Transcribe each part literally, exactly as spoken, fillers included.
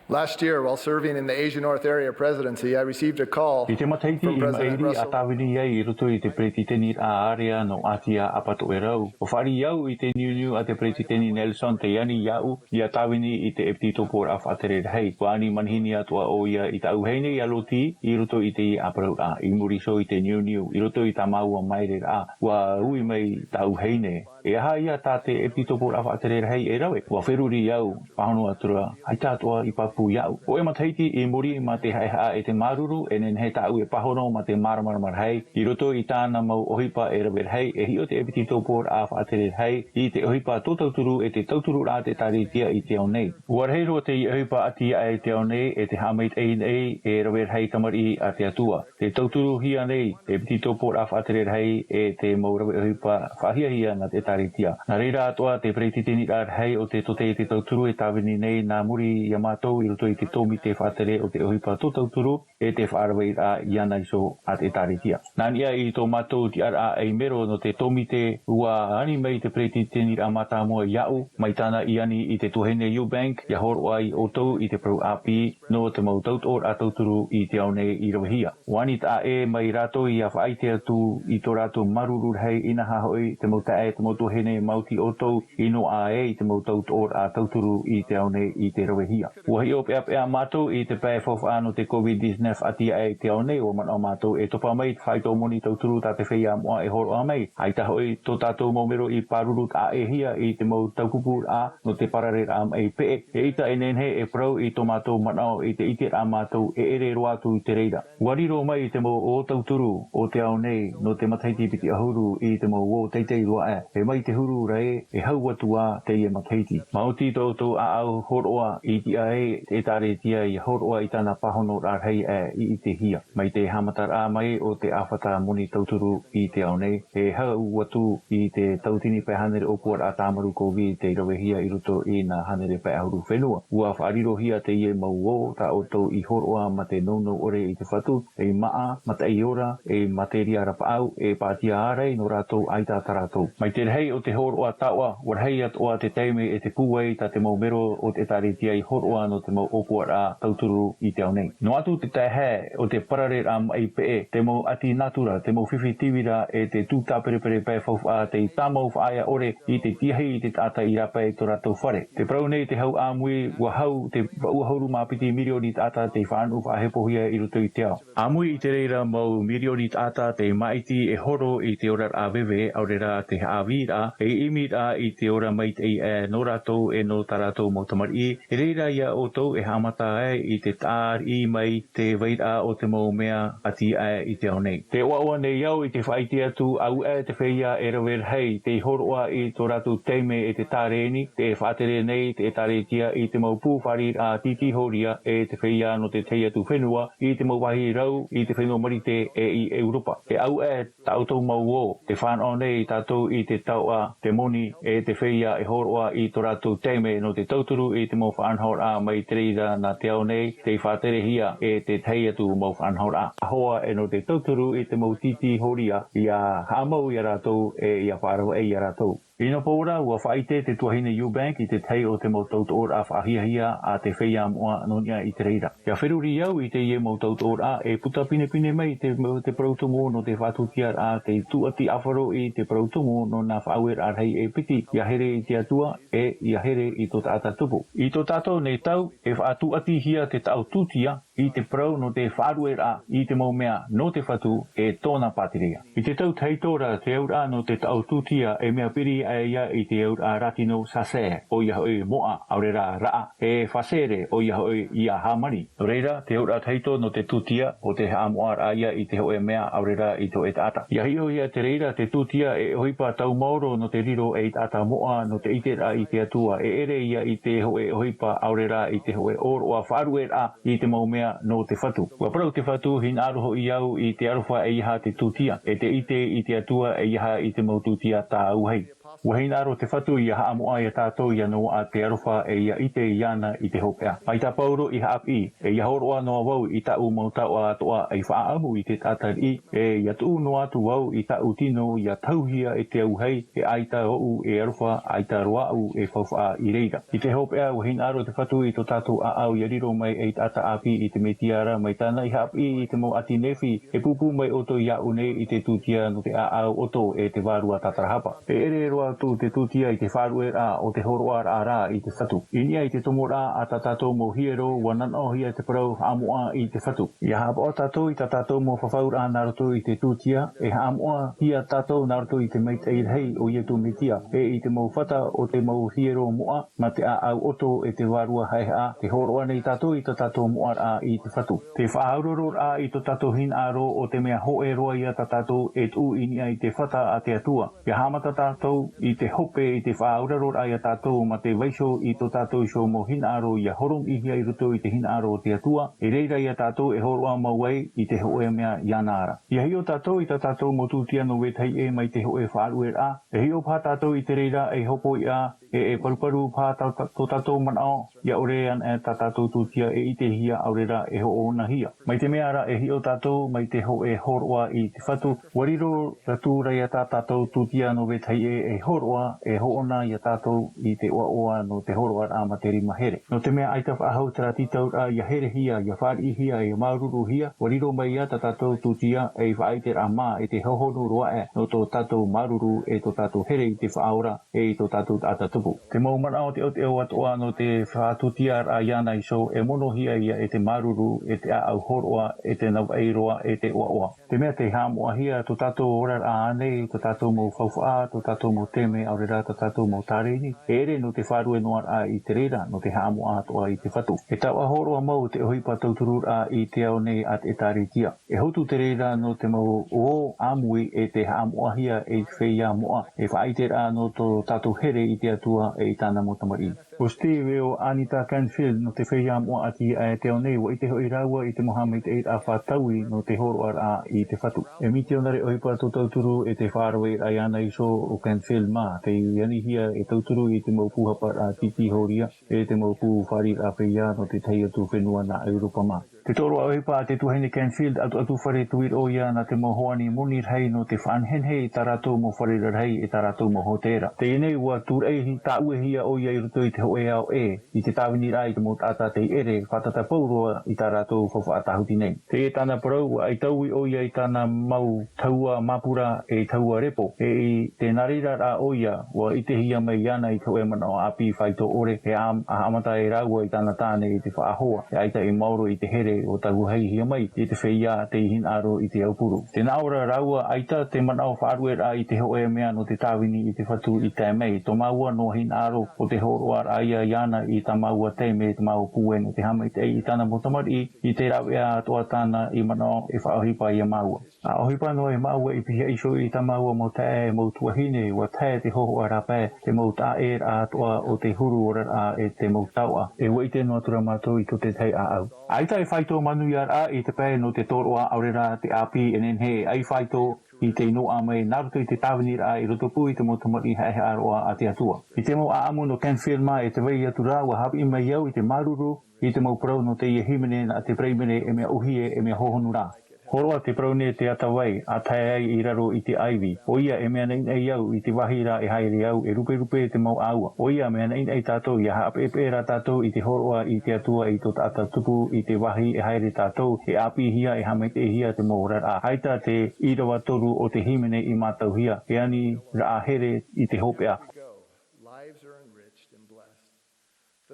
Last year, while serving in the Asia North Area Presidency, I received a call. I te matahiti i maʻiri a tāvini ai i roto i te peretiteniraʻa area nō Atia Apatoʻerau. ʻUa fāriʻi au i te niuniu a te peretiteni Nelson Teiani iāʻu, ʻia tāvini i te ʻEpititoporaʻa Faʻatere Rahi. ʻUa ani manihini atoʻa ʻoia i tāʻu vahine iā Loti i roto i teie ʻāparauraʻa. I muri iho i te niuniu, i roto i tā māua maereraʻa, ʻua ui mai tāʻu vahine, e aha ia tā te ʻEpititoporaʻa Faʻatere Rahi e rave? ʻUa feruri au, pāhono atu ra, ʻaita atoʻa i pāpū iāʻu. Hōʻē matahiti i muri, mā te haʻehaʻa e te māuruuru, e nehenehe tāʻu e pāhono mā te māramarama rahi, i roto i tāna mau ʻohipa e rave rahi, e hiʻo te ʻEpititoporaʻa Faʻatere Rahi i te ʻohipa tōtauturu e te tautururaʻa a te ʻĒtārētia i te ao nei. ʻUa rahi roa teie ʻohipa ʻati aʻe i te ao nei, e te haʻamaitaʻi nei e rave rahi tamariʻi a te Atua. Tē tauturuhia nei te ʻEpititoporaʻa Faʻatere Rahi e te mau rave ʻohipa faʻahiahia nā te ʻĒtārētia. Nā reira atoʻa te peretiteniraʻa rahi o te tōtaiete tauturu e tāvini nei nā muri iā mātou i roto i te tōmite faʻatere o te ʻohipa tōtauturu e te faʻaraveraʻa iāna iho a te ʻĒtārētia. Nā niʻa i tō mātou tiʻaraʻa ʻei mero nō te tōmite, ʻua ani mai te peretiteniraʻa mātāmua iāʻu, mai tāna i ani i te tuahine Eubank, ʻia hōroʻa ai ʻoutou i te parau ʻāpī nō te mau tautoʻoraʻa tauturu i te ao nei i ravehia. ʻUa ani taʻa ʻē mai rātou ʻia faʻaʻite atu i tō rātou māuruuru rahi, inaha hoʻi te mau taeaʻe, te mau tuahine, maoti ʻoutou i noaʻa ē i te mau tautoʻoraʻa tauturu i te ao nei i te ravehia. ʻUa hiʻo peʻapeʻa mātou i te pae faufaʻa nō te COVID nineteen ʻati aʻe i te ao nei, ʻua manaʻo mātou e topa mai te faito moni tauturu tā te feiā moʻa e hōroʻa mai. ʻAita hoʻi tō tātou mau mero i pāruru taʻa ʻēhia i te mau taupupuraʻa nō te parareraʻa maʻi peʻe, eʻita e nehenehe e parau i tō mātou manaʻo i te ʻiteraʻa mātou e ʻere roa atu i te reira. ʻUa riro mai te mau ō tauturu o te ao nei nō te matahiti piti ʻahuru i te mau ō teitei roa aʻe, e mai te huru ra ē, e hau atu ā teie matahiti. Maoti tō ʻoutou ʻāʻau hōroʻa i tiʻa ai te ʻĒtārētia ʻia hōroʻa i tāna pāhonoraʻa rahi aʻe i ʻitehia. Mai te haʻamataraʻa mai o te ʻāfata moni tauturu i te ao nei, e hau atu i te tauatini pae hānere ʻōpuaraʻa tāmaru COVID tei ravehia i roto i nā hānere pae ʻahuru fenua. ʻUa faʻarirohia teie mau ō tā ʻoutou i hōroʻa mā te nounou ʻore i te Fatu, ei māʻa, mataʻi ora, ei materia rapaʻau, e pātia ārai nō rātou ʻaita tā rātou. Mai te rahi o te hōroʻa taoʻa, ʻua rahi atoʻa te taime e te pūai tā te mau mero o te ʻĒtārētia i hōroʻa nō te mau ʻōpuaraʻa tauturu i te ao nei. Noa atu te taehae o te parareraʻa maʻi peʻe, te mau ʻati nātura, te mau fifi tīvira, e te tū tāperepere pae faufaʻa tei tāmau faʻaea ʻore i te tiahi i te taʻata i rāpae i tō rātou fare. Te parau nei te hau ʻāmui, ʻua hau te vaʻu ʻahuru mā piti mirioni taʻata tei faʻanaʻo faʻahepohia i roto i te ao. ʻĀmui i te reira mau mirioni taʻata tei māʻiti e horo i te oraraʻa veve, ʻaore rā te haʻavīraʻa, ei ʻimiraʻa i te ora maitaʻi aʻe nō rātou e nō tā rātou mau tamariʻi, e reira ia ʻoutou e haʻamata ai i te tāriʻi mai te vairaʻa o te mau mea ʻati aʻe i te ao nei. Tē ʻoaʻoa nei au i te faʻaʻite atu, auē te feiā e rave rahi tei hōroʻa i tō rātou taime e te tārēni, tē faʻatere nei te ʻĒtārētia i te mau pū fāriʻiraʻa tītī horia e te feiā nō te tahi atu fenua, i te mau vāhi rau, i te fenua Marite e i ʻEuropa. E auē tā ʻoutou mau ō, tē faʻanaho nei tātou i te taoʻa, te moni, e te feiā e hōroʻa i tō rātou taime nō te tauturu i te mau faʻanahoraʻa mai te reira nā te ao nei, tei faʻaterehia e te tahi atu mau faʻanahoraʻa. ʻAhoa e nō te tauturu i te mau tītī horia, ʻia haʻamau ia rātou, e ʻia faʻaravaʻi ia rātou. I nā pō ra, ʻua faʻaʻite te tuahine Eubank i te tahi o te mau tautoʻoraʻa faʻahiahia a te feiā moʻa nō niʻa i te reira. ʻIa feruri au i teie mau tautoʻoraʻa e puta pinepine mai te, te parau tumu nō te faʻatūtiaraʻa, tei tūʻati ʻāfaro i te parau tumu nō nā faʻaueraʻa rahi e piti, ʻia here i te Atua, e ʻia here i tō taʻata tupu. I tō tātou nei tau, e faʻatūʻatihia te taʻo tūtia i te parau nō te faʻarueraʻa i te mau mea nō te Fatu e tōna pātireia. I te tau tahito ra, te auraʻa nō te taʻo tūtia e mea piri aʻe ia i te auraʻa rātino sasē, ʻoia hoʻi moʻa, ʻaore rā raʻa, e fasere, ʻoia hoʻi ia hāmani. Nō reira, te auraʻa tahito nō te tūtia, ʻo te haʻamoʻaraʻa ia i te hōʻē mea, ʻaore rā i te hōʻē taʻata. ʻIa hiʻohia te reira te tūtia e ʻohipa tau maoro nō te riro ei taʻata moʻa nō te ʻiteraʻa i te Atua, e ʻere ia i te hōʻē ʻohipa, ʻaore rā i te hōʻē ʻōroʻa faʻarueraʻa i te mau mea nō te Fatu. ʻUa parau te Fatu, hinaʻaro hoʻi au i te aroha ʻeiaha te tūtia, e te ʻite i te Atua ʻeiaha i te mau tūtia tāʻauahi. ʻUa hinaʻaro te Fatu ʻia haʻamoʻa ia tātou ʻia noaʻa te aroha e ʻia ʻite iāna i te hopeʻa. ʻAita paʻi roa i haʻapiʻi, e ʻia hōroʻa noa vau i tāʻu mau taoʻa atoʻa ei faʻaʻamu i te taʻata riʻi, e ʻia tuʻu noa atu vau i tāʻu tino ʻia tahuhia e te auahi, e ʻaita ʻoʻu e aroha, ʻaita roa aʻu e faufaʻa i reira. I te hopeʻa, ʻua hinaʻaro te Fatu i tō tātou ʻāʻau ʻia riro mai ei taʻata ʻāpī i te Mesia ra, mai tāna i haʻapiʻi i te mau ʻāti Nephi, e pūpū mai ʻoutou iāʻu nei i te tūtia nō te ʻāʻau ʻoto e te vārua tātarahapa. E ʻere roa atu te tūtia i te faʻaruʻeraʻa o te hōroʻaraʻa ra i te Fatu. I niʻa i te tomoraʻa a tā tātou mau hiero, ʻua nanaʻohia te parau haʻamoʻa i te Fatu. ʻIa haʻapaʻo tātou i tā tātou mau fafauraʻa nā roto i te tūtia, e haʻamoʻahia tātou nā roto i te maitaʻi rahi o Iesu Mesia, e i te mau fata o te mau hiero moʻa, mā te ʻāʻau ʻoto e te vārua haʻehaʻa, tē hōroʻa nei tātou i tā tātou moʻaraʻa i te Fatu. Te faʻaʻauraroraʻa i tō tātou hinaʻaro o te mea hōʻē roa ia tā tātou e tuʻu i niʻa i te fata a te Atua. ʻIa haʻamata tātou i te hope i te faʻaʻauraroraʻa ia tātou mā te vaiiho i tō tātou iho mau hinaʻaro ʻia horomiʻihia i roto i te hinaʻaro o te Atua, i reira ia tātou e hōroʻa mau ai i te hōʻē mea iāna ra. ʻIa hiʻo tātou i tā tātou mau tūtia nō vetahi ʻē mai te hōʻē faʻaruʻeraʻa, e hiʻo paha tātou i te reira ei hopoiʻa, e, e paruparu paha tā, tā, tō tātou manaʻo, ʻia ʻore anaʻe tā tātou tūtia e ʻitehia ʻaore rā e hoʻonahia. Mai te mea ra e hiʻo tātou mai te hōʻē hōroʻa i te Fatu, ʻua riro atu ra ia tā tātou tūtia nō vetahi ʻē ei hōroʻa, e hoʻona ia tātou i te ʻoaʻoa nō te hōroʻaraʻa mā te rima here. Nō te mea ʻaita faʻahou terā tītauraʻa ʻia herehia, ʻia fāriʻihia, ʻia māuruuruhia, ʻua riro mai ia tā tātou tūtia ei faʻaʻiteraʻa mā e te hohonu roa aʻe nō tō tātou māuruuru e tō tātou here i te Faʻaora, e i tō tātou taʻata tupu. Te mau manaʻo teʻoteʻo atoʻa nō te faʻatūtiaraʻa iāna iho, e monohia ia e te māuruuru, e te ʻāʻau hōroʻa, e te navaʻi roa, e te ʻoaʻoa. Te mea tē haʻamoʻahia tō tātou oraraʻa ānei, tō tātou mau faufaʻa, tō tātou mau taime, ʻaore rā tā tātou mau taleni, e ʻere nō te faʻaruʻe noa raʻa i te reira, nō te haʻamoʻa atoʻa i te Fatu. E taoʻa hōroʻa mau te ʻohipa tautururaʻa i te ao nei a te ʻĒtārētia. E hotu te reira nō te mau ō ʻāmui e te haʻamoʻahia e te feiā moʻa, e faʻaʻiteraʻa nō tō tātou here i te Atua e i tāna mau tamariʻi. ʻO Steve e ʻo Anita Canfield nō te feiā moʻa ʻati aʻe te ao nei, ʻua ʻite hoʻi rāua i te mau haʻamaitaʻiraʻa faʻataui nō te hōroʻaraʻa i te Fatu. E mitionare ʻohipa tō tauturu e te faʻaraveraʻa iāna iho ʻo Canfield mā, tei anihia e tauturu i te mau pūhaparaʻa tītī hōria, e te mau pū fāriʻiraʻa feiā nō te tahi atu fenua nā ʻEuropa mā. Te tōroʻa ʻohipa a te tuahine Canfield, ʻatuʻatu fare tuiroʻo ia nā te mau hoani moni rahi nō te faʻanehenehe i tā rātou mau fare rarahi e tā rātou mau hōtēra. Teie nei ʻua tūraʻi tāʻuehia ʻoia i roto i te hōʻē ao ʻē, i te tāviniraʻa i te mau taʻata tei ʻere, fātata pauroa i tā rātou faufaʻa tāhuti nei. Teie tāna parau, ʻua ʻaitaui ʻoia i tāna mau tahua māpura e tahua repo, e i te nā reira rā ʻoia, ʻua ʻitehia mai iāna i te hōʻē manaʻo ʻāpī faito ʻore, e haʻam-, haʻamata ai rāua i tāna tāne i te faʻahoa, e ʻaita i maoro i te here ʻo tāuahi hia mai i te feiā tei hinaʻaro i te aupuru. Tē nā ʻō ra rāua, ʻaita te manaʻo faʻaruʻeraʻa i te hōʻē mea nō te tāvini i te Fatu i tae mai, tō māua noa hinaʻaro ʻo te hōroʻaraʻa ia iāna i tā māua taime, tā māua pūai nō te haʻamaitaʻi i tāna mau tamariʻi, i te rāveʻa atoʻa tāna i manaʻo e faʻaʻohipa ia māua. ʻA ʻohipa noa e māua i pihaʻi iho i tā māua mau taeaʻe mau tuahine, ʻua tae te hōhoʻa rāpae, te mau taʻaʻēraʻa atoʻa o te huru oraraʻa e te mau taoʻa. E ʻua ʻite noa atu ra mātou i tō te tahi ʻāʻau. ʻAita e faito manuiaraʻa i te pae nō te tōroʻa ʻaore rā te ʻāpī e nehenehe e ʻai faito i te inoʻa mai nā roto i te tāviniraʻa i rotopū i te mau tamariʻi haʻehaʻa roa a te Atua. I te mau ʻāʻamu nō Canfield mā e te vai atu ra, ʻua haʻapiʻi mai au i te māuruuru i te mau parau nō teie hīmene nā te Paraimere, e mea ʻōhie, e mea hohonu rā. Hōroʻa te parau nei te ata vai, ʻa tae ai i raro i te ʻaivi. ʻOia e mea naʻinaʻi au i te vāhi ra e haere au, e ruperupe te mau ʻāua. ʻOia mea naʻinaʻi tātou, ʻia haʻapeʻepeʻe rā tātou i te hōroʻa i te Atua i tō taʻata tupu i te vāhi e haere tātou, e ʻāpīhia, e haʻamaitaʻihia te mau oraraʻa. ʻAita te ʻīrava toru o te hīmene i mātauhia, e ani raʻa here i te hopeʻa.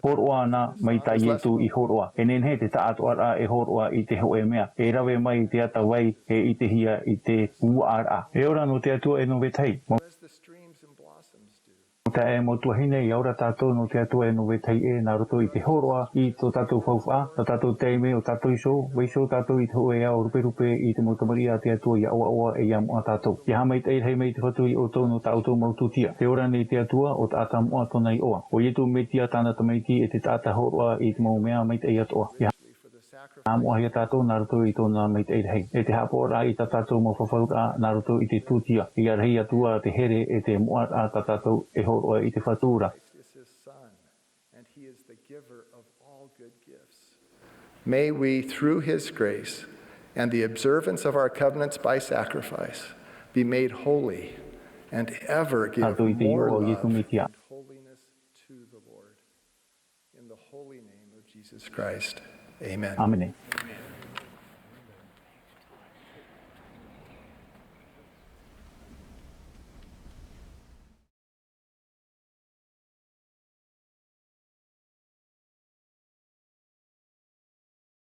Hōroʻa na mai tā Iesu i hōroʻa. E nehenehe te taʻatoʻaraʻa e hōroʻa i te hōʻē mea. E rave mai te ata vai e ʻitehia i te uaʻaraʻa. E ora nō te Atua e nō vetahi. Mau taeaʻe, mau tuahine, ʻia ora tātou nō te Atua e nō vetahi ʻē nā roto i te hōroʻa i tō tātou faufaʻa, tā tātou taime, ʻo tātou iho, vaiiho tātou i te hōʻē ao ruperupe i te mau tamariʻi a te Atua ʻia ʻoaʻoa e ʻia moʻa tātou. ʻIa haʻamaitaʻi rahi mai te Fatu ia ʻoutou nō tā ʻoutou mau tūtia. Tē ora nei te Atua, ʻo taʻata moʻa tōna iʻoa. ʻO Iesu Mesia tāna Tamaiti e te taʻata hōroʻa i te mau mea maitaʻi atoʻa. ʻIa Nā moʻahia tātou nā roto i tōna maitaʻi rahi. E te haʻapaʻoraʻa i tā tātou mau fafauraʻa nā roto i te tūtia. ʻIa rahi atu ā te here e te moʻaraʻa tā tātou e hōroʻa i te Fatu ra. Is his Son, and he is the giver of all good gifts. May we, through his grace and the observance of our covenants by sacrifice, be made holy and ever give more love and holiness to the Lord. In the holy name of Jesus Christ, amen. Āmene.